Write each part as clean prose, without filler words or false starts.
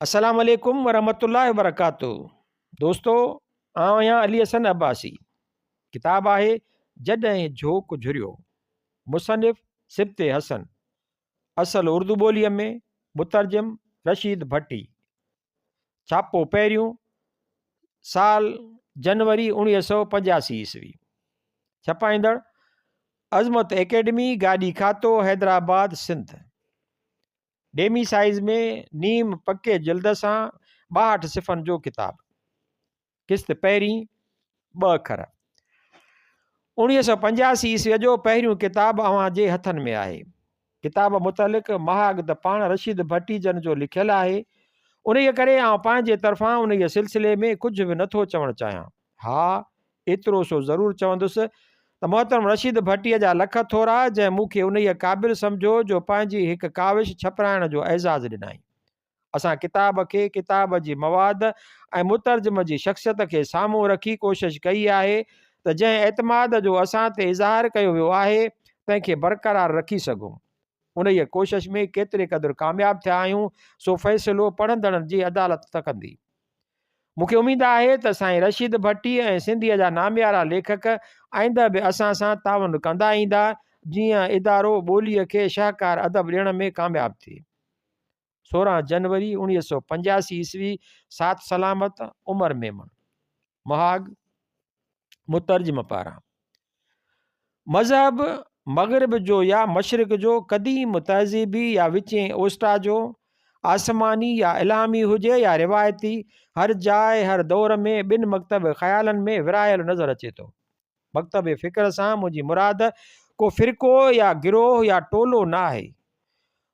السلام عليڪم ورحمة الله وبرڪاته دوستو آئون آهيان علي حسن عباسي ڪتاب آهي جڏهن جهوڪ جهريو مصنف سبط حسن اصل اردو ٻوليء ۾ مترجم رشيد ڀٽي ڇاپو پهريون سال جنوري 1985 عيسوي ڇپائيندڙ عظمت اڪيڊمي گاڏي کاتو حيدرآباد سنڌ ڊيمي سائيز ۾ نيم پڪي جلد سان 62 صفحن جو ڪتاب. قسط پهرين، ٻه اکر. 1985 عيسويء جو پهريون ڪتاب اوهان جي هٿن ۾ آهي. ڪتاب متعلق مهاڳ ته پاڻ رشيد ڀٽي جن جو لکيل آهي، انهيء ڪري آئون پنهنجي طرفان انهيء سلسلي ۾ ڪجهه به نٿو چوڻ چاهيان. ها، ايترو سو ضرور چوندس ته محترم رشيد ڀٽيء جا لک ٿورا، جنهن مون کي انهيء قابل سمجهيو جو پنهنجي هڪ ڪاوش ڇپرائڻ جو اعزاز ڏنائين. اسان ڪتاب کي، ڪتاب جي مواد ۽ مترجم جي شخصيت کي سامهون رکي ڪوشش ڪئي آهي ته جنهن اعتماد جو اسان تي اظهار ڪيو ويو آهي، تنهن کي برقرار رکي سگهون. انهيء ڪوشش ۾ ڪيتري قدر ڪامياب ٿيا آهيون، سو فيصلو پڙهندڙن جي عدالت ته ڪندي. مون کي اميد آهي ته سائين رشيد ڀٽي ۽ سنڌيء جا ناميارا ليکڪ آئنده به اسان سان تعاون ڪندا ايندا، جيئن ادارو ٻوليء کي شاهڪار ادب ڏيڻ ۾ ڪامياب ٿئي. 16 جنوري 1985 عيسوي ساٿ سلامت، عمر ميمڻ. مهاڳ، مترجم پاران. مذهب مغرب جو يا مشرق جو، قديم تهذيبي يا وچين اوسٽا جو، آسماني يا الهامي هجي يا روايتي، هر جاء هر دور ۾ ٻن مڪتب خيالن ۾ ورهايل نظر اچي ٿو. مڪتب فڪر سان منهنجي مراد ڪو فرقو يا گروهه يا ٽولو نه آهي.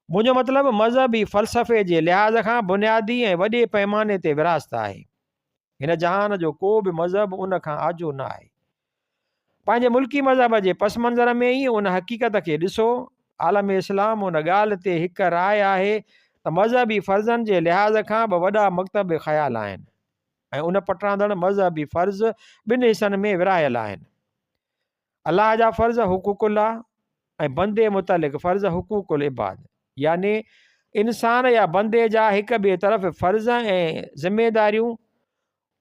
منهنجو مطلب مذهبي فلسفي جي لحاظ کان بنيادي ۽ وڏي پئماني تي ورهاست آهي. هن جهان جو ڪو به مذهب ان کان آجو نه آهي. پنهنجي ملڪي مذهب جي پس منظر ۾ ئي ان حقيقت کي ڏسو، عالم اسلام ان ڳالهه تي هڪ راء آهي ته مذهبي فرضن جي لحاظ کان به وڏا مڪتب خيال آهن ۽ ان پٽاندڙ مذهبي فرض ٻن حصن ۾ ورهايل آهن. الله جا فرض حقوق الله ۽ بندي متعلق فرض حقوق العباد يعني انسان يا بندي جا هڪ ٻئي طرف فرض ۽ ذميداريون.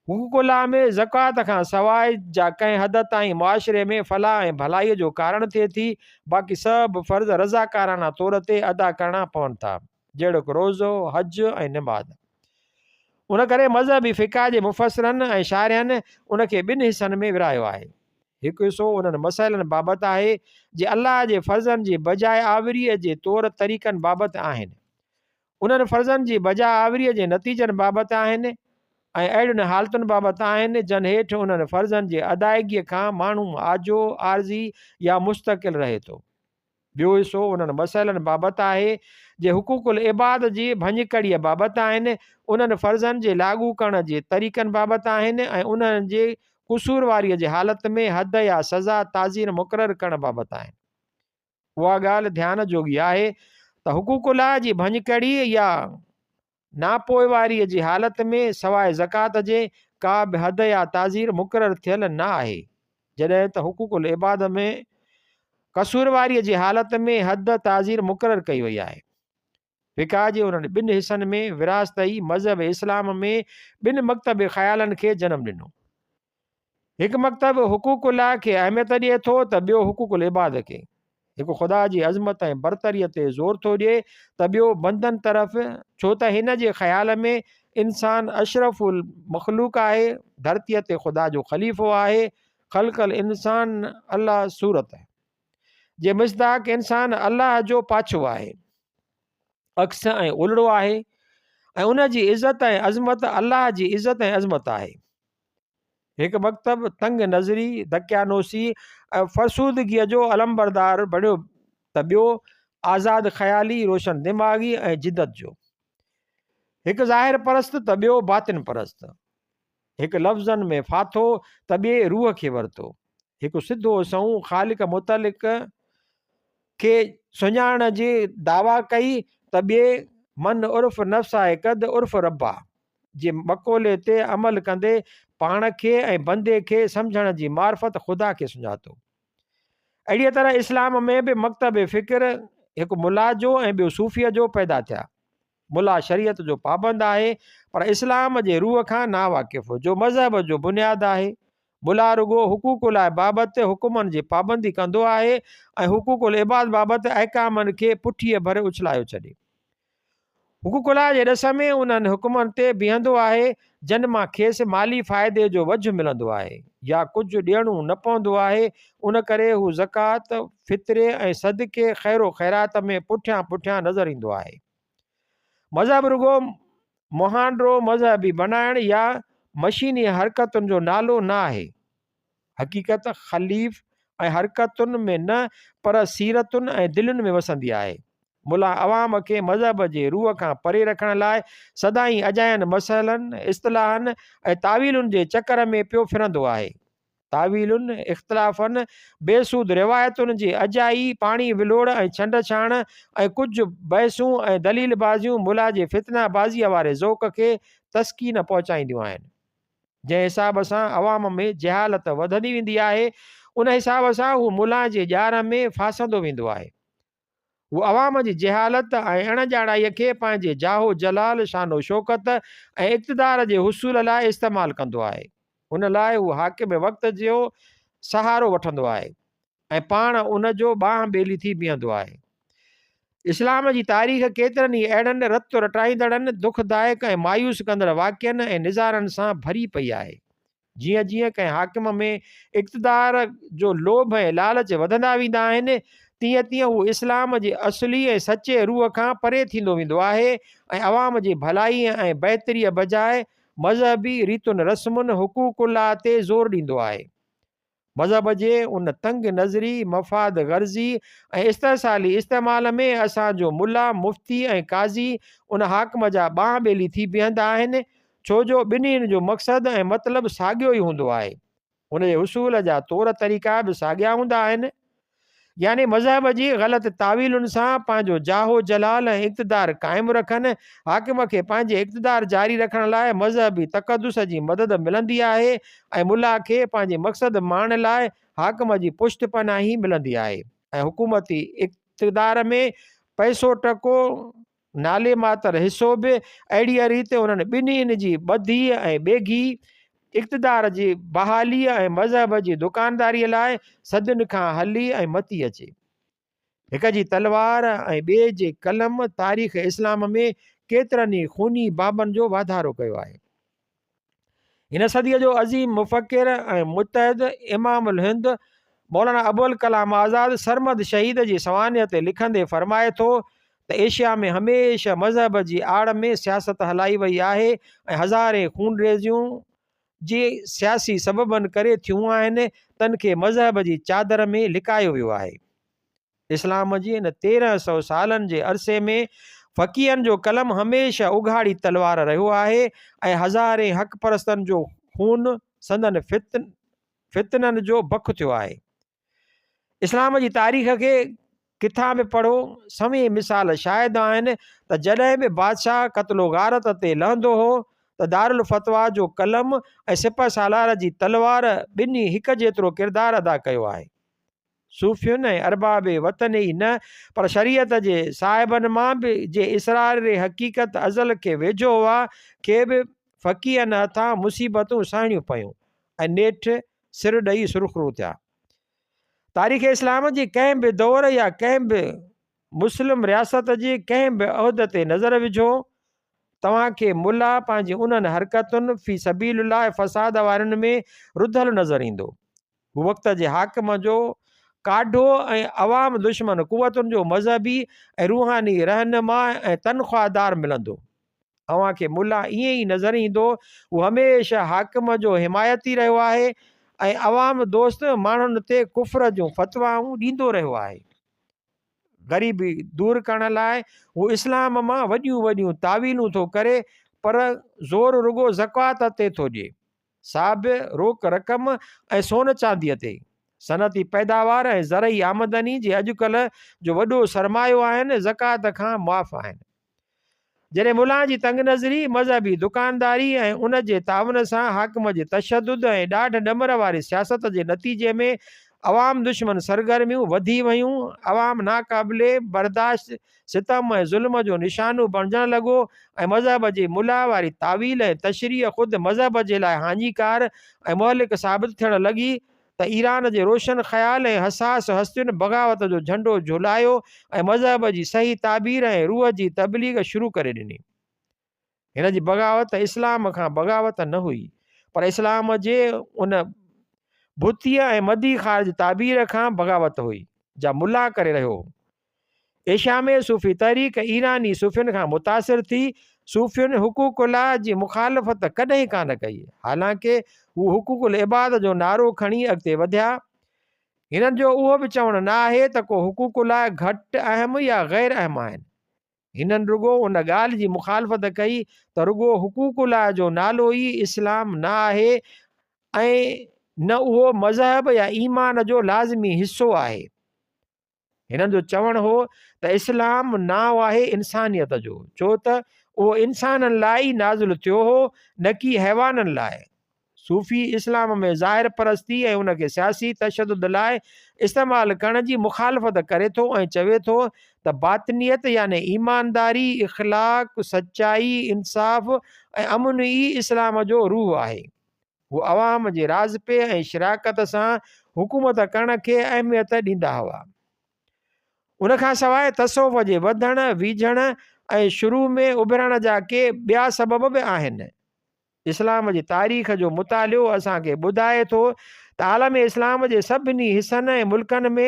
حقوق الله ۾ زڪوات کان سواء جا ڪنهن حد تائين معاشري ۾ فلاح ۽ ڀلائي جو ڪارڻ ٿئي ٿي، باقي سڀ فرض رضاڪارانه طور تي ادا ڪرڻا پون ٿا، جهڙوڪ روزو، حج ۽ نماز. ان ڪري مذهبي فقه جي مفسرن ۽ شارحن ان کي ٻن حصن ۾ ورهايو آهي. هڪ حصو انهن مسئلن بابت آهي، جي الله جي فرضن جي بجاء آوريء جي طور طريقن بابت آهن. انهن فرضن جي بجاء آوريء جي نتيجن بابت آهن ۽ اهڙين حالتن بابت آهن، جن هيٺ انهن فرضن جي ادائگيء کان ماڻهو آجو، عارضي يا مستقل رهي ٿو. ٻيو حصو انهن مسئلن بابت آهي، جي حقوق العباد جي ڀڃڪڙيء بابت آهن، انهن فرضن جي لاڳو ڪرڻ جي طريقن بابت آهن ۽ انهن جي قصورواريء جي حالت ۾ حد يا سزا تعزير مقرر ڪرڻ بابت آهن. اها ڳالهه ڌيان جوڳي آهي ته حقوق الله جي ڀڃڪڙي يا ناپوئواريء جي حالت ۾ سواء زڪوات جي ڪا به حد يا تعزير مقرر ٿيل نه آهي، جڏهن ته حقوق العباد ۾ قصورواريء جي حالت ۾ حد تعزير مقرر ڪئي وئي آهي. فقه جي انهن ٻن حصن ۾ ورهاست ئي مذهب اسلام ۾ ٻن مڪتب خيالن کي جنم ڏنو. هڪ مڪتب حقوق الله کي اهميت ڏئي ٿو ته ٻيو حقوق العباد کي. هڪ خدا جي عظمت ۽ برتريء تي زور ٿو ڏئي ته ٻيو بندن طرف، ڇو ته هن جي خيال ۾ انسان اشرف المخلوق آهي، ڌرتيء تي خدا جو خليفو آهي، خلق الانسان الله صورت جي مصداق انسان الله جو پاڇو آهي. عڪس ۽ اولڙو آهي ۽ ان جي عزت ۽ عظمت الله جي عزت ۽ عظمت آهي. هڪ مڪتب تنگ نظري، دقيانوسي ۽ فرسودگيء جو علمبردار بڻيو ته ٻيو آزاد خيالي، روشن دماغي ۽ جدت جو. هڪ ظاهر پرست ته ٻيو باطن پرست. هڪ لفظن ۾ ڦاٿو ته ٻئي روح کي ورتو. هڪ سڌو سنئون خالق مطلق کي سڃاڻڻ جي دعويٰ ڪئي ته ٻئي من عرف نفسا قد عرف ربا جي مقولي تي عمل ڪندي پاڻ کي ۽ بندي کي سمجهڻ جي معرفت خدا کي سڃاتو. اهڙيء طرح اسلام ۾ به مڪتب فڪر هڪ ملا جو ۽ ٻيو صوفيء جو پيدا ٿيا. ملا شريعت جو پابند آهي، پر اسلام جي روح کان ناواقف، جو مذهب جو بنياد آهي. ملا رڳو حقوق الله بابت حڪمن جي پابندي ڪندو آهي ۽ حقوق العباد بابت احڪامن کي پٺيء ڀر اڇلايو ڇڏي. حقوق الله جي ڏس ۾ انهن حڪمن تي بيهندو آهي، جن مان کيس مالي فائدي جو وجهه ملندو آهي يا ڪجهه ڏيڻو نه پوندو آهي، ان ڪري هو زڪوات، فطري ۽ صدقي خير و خيرات ۾ پٺيان پٺيان نظر ايندو آهي. مذهب رڳو مهانڊو مذهبي بنائڻ يا مشيني حرڪتن جو نالو نه آهي. حقيقت خليف ۽ حرڪتن ۾ نه پر سيرتن ۽ دلين ۾ وسندي آهي. ملا عوام کي مذهب جي روح کان پري رکڻ لاء سدائين اجاين مسئلن، اصطلاحن ۽ تاويلن جي چڪر ۾ پيو ڦرندو آهي. تاويلن، اختلافن، بي سود روايتن جي اجائي پاڻي ولوڙ ۽ ڇنڊ ڇاڻ ۽ ڪجهه بحثون ۽ دليل بازيون ملا جي فتنه بازيء واري ذوق کي تسڪين پهچائينديون آهن. جنهن حساب سان عوام ۾ جهالت وڌندي ويندي آهي، ان حساب سان هو ملان جي ڄار ۾ ڦاسندو ويندو آهي. هو عوام جي جهالت ۽ اڻ ڄاڻائيء کي پنهنجي جاه و جلال، شان و شوڪت ۽ اقتدار جي حصول لاء استعمال ڪندو آهي. ان لاء هو حاڪم وقت جو سهارو وٺندو آهي. ۽ پاڻ ان جو ٻانهن ٻيلي ٿي بيهندو آهي. اسلام جي تاريخ ڪيترن ئي اهڙن رت رٽائيندڙن، دکدائڪ ۽ مايوس ڪندڙ واقعن ۽ نظارن سان ڀري پئي آهي. جيئن جيئن ڪنهن حاڪم ۾ اقتدار جو لوڀ ۽ لالچ وڌندا ويندا آهن، تيئن تيئن هو اسلام جي اصلي ۽ سچي روح کان پري ٿيندو ويندو آهي ۽ عوام جي ڀلائي ۽ بهتريء بجاء مذهبي ريتن رسمن، حقوق الله تي زور ڏيندو آهي. مذهب جي ان تنگ نظري، مفاد غرضي ۽ استحصالي استعمال ۾ اسان جو ملا، مفتي ۽ قاضي ان حاڪم جا ٻانهن ٻيلي ٿي بيهندا آهن، ڇو جو ٻنهين جو مقصد ۽ مطلب ساڳيو ئي هوندو آهي. ان جي حصول جا طور طريقا به ساڳيا هوندا آهن. يعني مذهب جي غلط تاويلن سان پنهنجو جاه و جلال ۽ اقتدار قائم رکن، حاڪم کي پنهنجي اقتدار جاري رکڻ لاء مذهبي تقدس جي مدد ملندي آهي ۽ ملا کي پنهنجي مقصد ماڻڻ لاء حاڪم جي پشت پناهي ملندي آهي ۽ حڪومتي اقتدار ۾ پئسو ٽڪو نالي ماتر حصو به اهڙيء ريت انهن ٻنهين جي ٻڌيء ۽ ٻيگهي اقتدار جي بحاليء ۽ مذهب جي دڪانداريء لاء صدين کان هلي ۽ متي اچي. هڪ جي تلوار ۽ ٻئي جي قلم تاريخ اسلام ۾ ڪيترن ئي خوني بابن جو واڌارو ڪيو آهي. هن صديء جو عظيم مفڪر ۽ مجتهد امام الهند مولانا ابوالڪلام آزاد سرمد شهيد جي سوانح تي لکندي فرمائي ٿو ته ايشيا ۾ هميشه مذهب جي آڙ ۾ سياست هلائي وئي آهي ۽ هزارين خونريزيون جي سياسي سببن ڪري ٿيون آهن تن کي مذهب جي چادر ۾ لڪايو ويو آهي. اسلام جي ان 1300 سالن جي عرصي ۾ فقيهن جو قلم هميشه اگهاڙي تلوار رهيو آهي ۽ هزارين حق پرستن جو خون سندن فتنن جو بک ٿيو آهي. اسلام جي تاريخ کي ڪٿان به پڙهو، سوين مثال شاهد آهن ته جڏهن به بادشاهه قتل و غارت تي لهندو هو ته دارالفتويٰ جو قلم ۽ سپه سالار جي تلوار ٻنهي هڪ جيترو ڪردار ادا ڪيو آهي. صوفين ۽ ارباب وطن ئي نه پر شريعت جي صاحبن مان به جي اسرار حقيقت ازل کي ويجهو هئا، کي به فقيهن هٿان مصيبتون سهڻيون پيون ۽ نيٺ سر ڏئي سرخرو ٿيا. تاريخ اسلام جي ڪنهن به دور يا ڪنهن به مسلم رياست جي ڪنهن به عهد تي نظر وجهو، توهان کي ملا پنهنجي انهن حرڪتن في سبيل الله فساد وارين ۾ رڌل نظر ايندو. هو وقت جي حاڪم جو ڪاڍو ۽ عوام دشمن قوتن جو مذهبي ۽ روحاني رهنما ۽ تنخواهدار ملندو. اوهان کي ملا ائين ئي نظر ايندو. هو هميشه حاڪم جو حمايتي رهيو آهي ۽ عوام دوست ماڻهن تي ڪفر جون فتوائون ڏيندو رهيو آهي. غريبي دور ڪرڻ لاء هو اسلام مان وڏيون وڏيون تاويلون ٿو ڪري پر زور رڳو زڪوات تي ٿو ڏئي. سا به روڪ رقم ۽ سون چانديء تي. صنعتي پيداوار ۽ زرعي آمدني جي اڄڪلهه جو وڏو سرمايو آهن، زڪوات کان معاف آهن. جڏهن ملان جي تنگ نظري، مذهبي دڪانداري ۽ ان جي تعاون سان حاڪم جي تشدد ۽ ڏاڍ ڏمر واري سياست جي نتيجي ۾ عوام دشمن سرگرميون وڌي ويون، عوام ناقابل برداشت ستم ۽ ظلم جو نشانو بڻجڻ لڳو ۽ مذهب جي ملا واري تاويل ۽ تشريح خود مذهب جي لاء هاڃيڪار ۽ مهلڪ ثابت ٿيڻ لڳي ته ايران جي روشن خيال ۽ حساس هستين بغاوت جو جهنڊو جهولايو ۽ مذهب جي صحيح تعبير ۽ روح جي تبليغ شروع ڪري ڏني. هن جي بغاوت اسلام کان بغاوت نه هئي پر اسلام جي ان بتيء ۽ مدي خارج تعبير کان بغاوت هئي جا ملا ڪري رهيو هو. ايشيا ۾ صوفي تحريڪ ايراني صوفين کان متاثر ٿي. صوفين حقوق الله جي مخالفت ڪڏهن ڪانه ڪئي. حالانڪه هو حقوق العباد جو نعرو کڻي اڳتي وڌيا. هنن جو اهو به چوڻ نه آهي ته ڪو حقوق الله گهٽ اهم يا غير اهم آهن. هنن رڳو ان ڳالهه جي مخالفت ڪئي ته رڳو حقوق الله جو نالو ئي اسلام نه آهي ۽ نه اهو مذهب يا ايمان جو لازمي حصو آهي. هنن جو چوڻ هو ته اسلام نانء آهي انسانيت جو، ڇو ته اهو انسانن لاء ئي نازل ٿيو هو نه ڪي حيوانن لاء. صوفي اسلام ۾ ظاهر پرستي ۽ ان کي سياسي تشدد لاء استعمال ڪرڻ جي مخالفت ڪري ٿو ۽ چوي ٿو ته باطنيت يعني ايمانداري، اخلاق، سچائي، انصاف ۽ امن ئي اسلام جو روح آهي. هو عوام جي راضپي ۽ شراڪت سان حڪومت ڪرڻ کي اهميت ڏيندا هئا. ان کان سواء تصوف جي وڌڻ، ويجهڻ ۽ شروع ۾ اڀرڻ جا ڪي ٻيا سبب به آهن. اسلام جي تاريخ جو مطالعو اسان کي ٻڌائي ٿو ته عالم اسلام جي سڀني حصن ۽ ملڪن ۾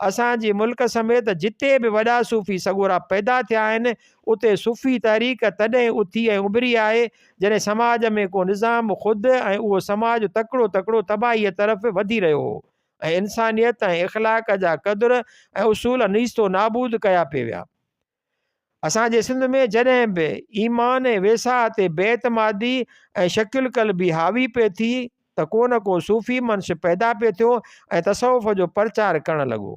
اسان جي ملڪ سميت جتي به وڏا صوفي سڳورا پيدا ٿيا آهن اتي صوفي تحريڪ تڏهن اٿي ۽ اڀري آهي جڏهن سماج ۾ ڪو نظام خود ۽ اهو سماج تڪڙو تڪڙو تباهيء طرف وڌي رهيو هو ۽ انسانيت ۽ اخلاق جا قدر ۽ اصول نيست و نابود ڪيا پئي ويا. اسان جي سنڌ ۾ جڏهن به ايمان ۽ ويساهه تي بي اعتمادي ۽ شڪ القلبي حاوي پئي ٿي ته ڪو نه ڪو صوفي منش پيدا پئي ٿيو ۽ تصوف جو پرچار ڪرڻ لڳو.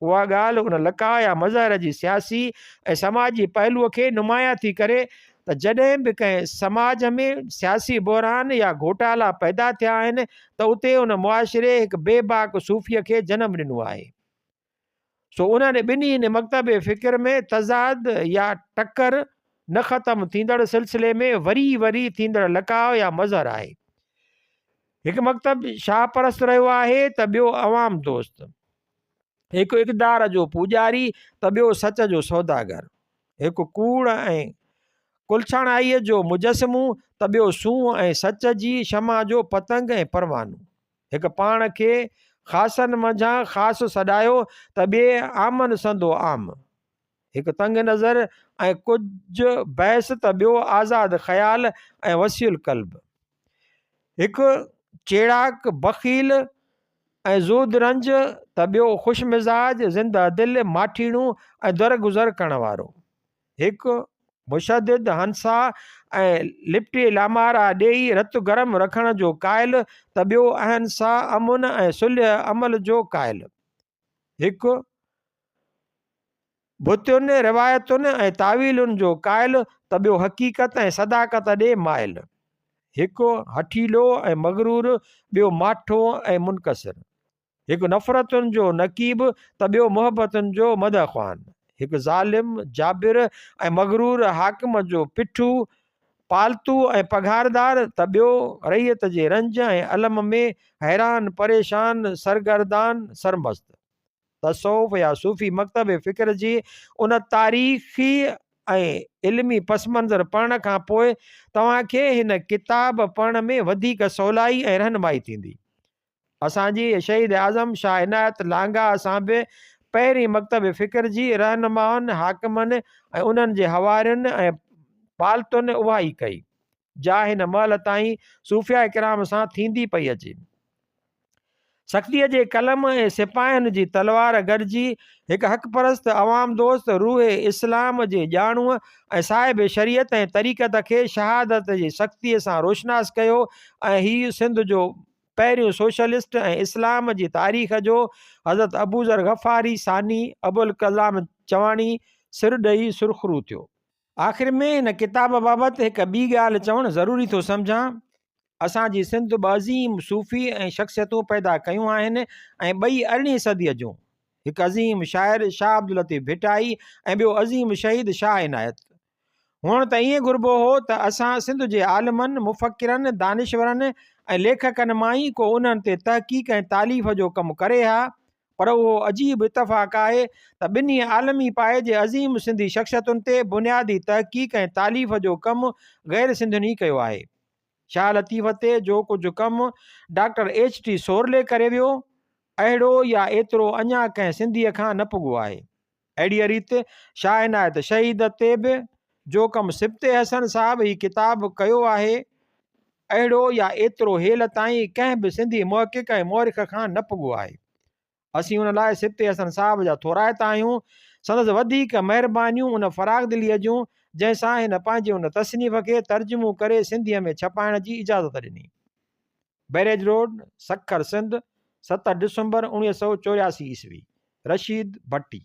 اها ڳالهه ان لقاء يا مظهر جي سياسي ۽ سماجي پهلوء کي نمايان ٿي ڪري ته جڏهن به ڪنهن سماج ۾ سياسي بحران يا گهوٽالا پيدا ٿيا آهن ته اتي ان معاشري هڪ بي باڪ صوفيء کي جنم ڏنو آهي. سو انهن ٻنهي مڪتب فڪر ۾ تضاد يا ٽڪر نه ختم ٿيندڙ سلسلي ۾ وري وري ٿيندڙ لقاء يا مظهر آهي. هڪ مڪتب شاهه پرست رهيو آهي ته ٻيو عوام دوست. هڪ اقدار جو پوڄاري ته ٻيو سچ جو سوداگر. هڪ ڪوڙ ۽ ڪلڇاڻائيء جو مجسمو ته ٻيو سونهن ۽ سچ جي شمع جو پتنگ ۽ پروانو. هڪ پاڻ کي خاصن منجهان خاص سڏايو ته ٻئي عامن سندو عام. هڪ تنگ نظر ۽ ڪجهه بحث ته ٻيو آزاد خيال ۽ وسيع القلب. هڪ چيڙاڪ، بخيل ۽ زود رنج ته ٻيو خوش مزاج، زنده دل، ماٺيڻو ۽ درگذر ڪرڻ وارو. هڪ مشدد هنسا ۽ لپٽي لامارا ڏيئي رت گرم رکڻ جو قائل ته ٻيو اهنسا، امن ۽ صلح عمل جو قائل. هڪ ڀتين، روايتن ۽ تاويلن جو قائل ته ٻيو حقيقت ۽ صداقت ڏي مائل. هڪ هٺيلو ۽ مغرور، ٻيو ماٺو ۽ منڪسر. هڪ نفرتن جو نقيب ته ٻيو محبتن جو مدح خوان، هڪ ظالم، جابر ۽ مغرور حاڪم جو پٺو، پالتو ۽ پگهاردار ته ٻيو رعيت جي رنج ۽ الم ۾ حيران، پريشان، سرگردان، سرمست. تصوف يا صوفي مڪتب فڪر جي ان تاريخي ۽ علمي پس منظر پڙهڻ کان پوء توهان کي هن ڪتاب پڙهڻ ۾ وڌيڪ سولائي ۽ رهنمائي ٿيندي. اسان جي شهيد اعظم شاهه عنايت لانگاهه سان به پهرين مڪتب فڪر جي رهنمائن، حاڪمن ۽ انهن جي حوارين ۽ پالتن اها ئي ڪئي، جا هن مهل تائين صوفياء ڪرام سان ٿيندي پئي اچي. سختيء جي قلم ۽ سپاهين جي تلوار گڏجي هڪ حق پرست، عوام دوست، روح اسلام جي ڄاڻوء ۽ صاحب شريعت ۽ طريقت کي شهادت جي سختيء سان روشناس ڪيو ۽ هي سنڌ جو پهريون سوشلسٽ ۽ اسلام جي تاريخ جو حضرت ابوذر غفاري ثاني ابوالڪلام چواڻي سر ڏئي سرخرو ٿيو. آخر ۾ هن ڪتاب بابت هڪ ٻي ڳالهه چوڻ ضروري ٿو سمجهان. اسان جي سنڌ ٻه عظيم صوفي ۽ شخصيتون پيدا ڪيون آهن ۽ ٻئي ارڙهين صديء جون، هڪ عظيم شاعر شاهه عبداللطيف ڀٽائي ۽ ٻيو عظيم شهيد شاهه عنايت. هئڻ ته ائين گهربو هو ته اسان سنڌ جي عالمن، مفڪرن، دانشورن ۽ ليکڪن مان ئي ڪو انهن تي تحقيق ۽ تاليف جو ڪم ڪري ها، پر اهو عجيب اتفاق آهي ته ٻنهي عالمي پايي جي عظيم سنڌي شخصيتن تي بنيادي تحقيق ۽ تاليف جو ڪم غير سنڌين ئي ڪيو آهي. شاهه لطيف تي جو ڪجهه ڪم ڊاڪٽر ايڇ ٽي سورلي ڪري ويو، اهڙو يا ايترو اڃا ڪنهن سنڌيء کان نه پڳو آهي. اهڙيء ريت شاهه عنايت شهيد تي به جو ڪم سبط حسن صاحب هي ڪتاب ڪيو آهي، اهڙو يا ايترو هيل تائين ڪنهن به سنڌي محقق ۽ مؤرخ کان نه پڳو آهي. اسين ان لاء سبط حسن صاحب جا ٿورائتا آهيون. سندس وڌيڪ مهربانيون ان فراخدليء جون، جنهن سان هن پنهنجي ان تصنيف کي ترجمو ڪري سنڌيء ۾ ڇپائڻ جي اجازت ڏني. بئريج روڊ، سکر، سنڌ، 7 ڊسمبر 1984 عيسوي. رشيد ڀٽي.